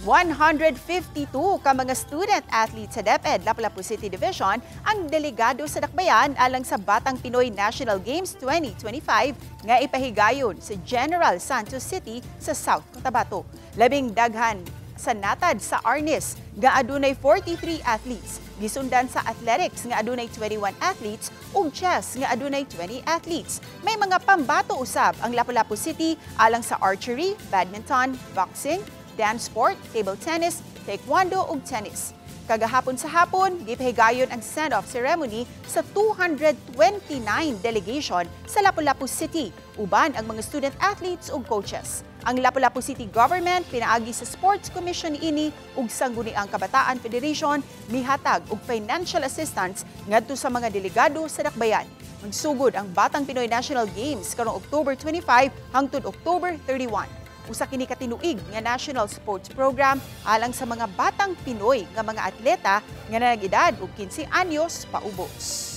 152 ka mga student athletes sa DepEd Lapu-Lapu City Division ang delegado sa dakbayan alang sa Batang Pinoy National Games 2025 nga ipahigayon sa General Santos City sa South Cotabato. Labing daghan sa natad sa Arnis nga adunay 43 athletes, gisundan sa athletics nga adunay 21 athletes ug chess nga adunay 20 athletes. May mga pambato usab ang Lapu-Lapu City alang sa archery, badminton, boxing, dance sport, table tennis, taekwondo ug tennis. Kagahapon sa hapon, gipahigayon ang send-off ceremony sa 229 delegation sa Lapu-Lapu City, uban ang mga student athletes ug coaches. Ang Lapu-Lapu City Government pinaagi sa Sports Commission ini ug Sangguniang Kabataan Federation mihatag og financial assistance ngadto sa mga delegado sa dakbayan. Magsugod ang Batang Pinoy National Games karong October 25 hangtod October 31. Usa kini ka tinuig nga national sports program alang sa mga batang Pinoy nga mga atleta nga nag-edad og 15 anyos paubos.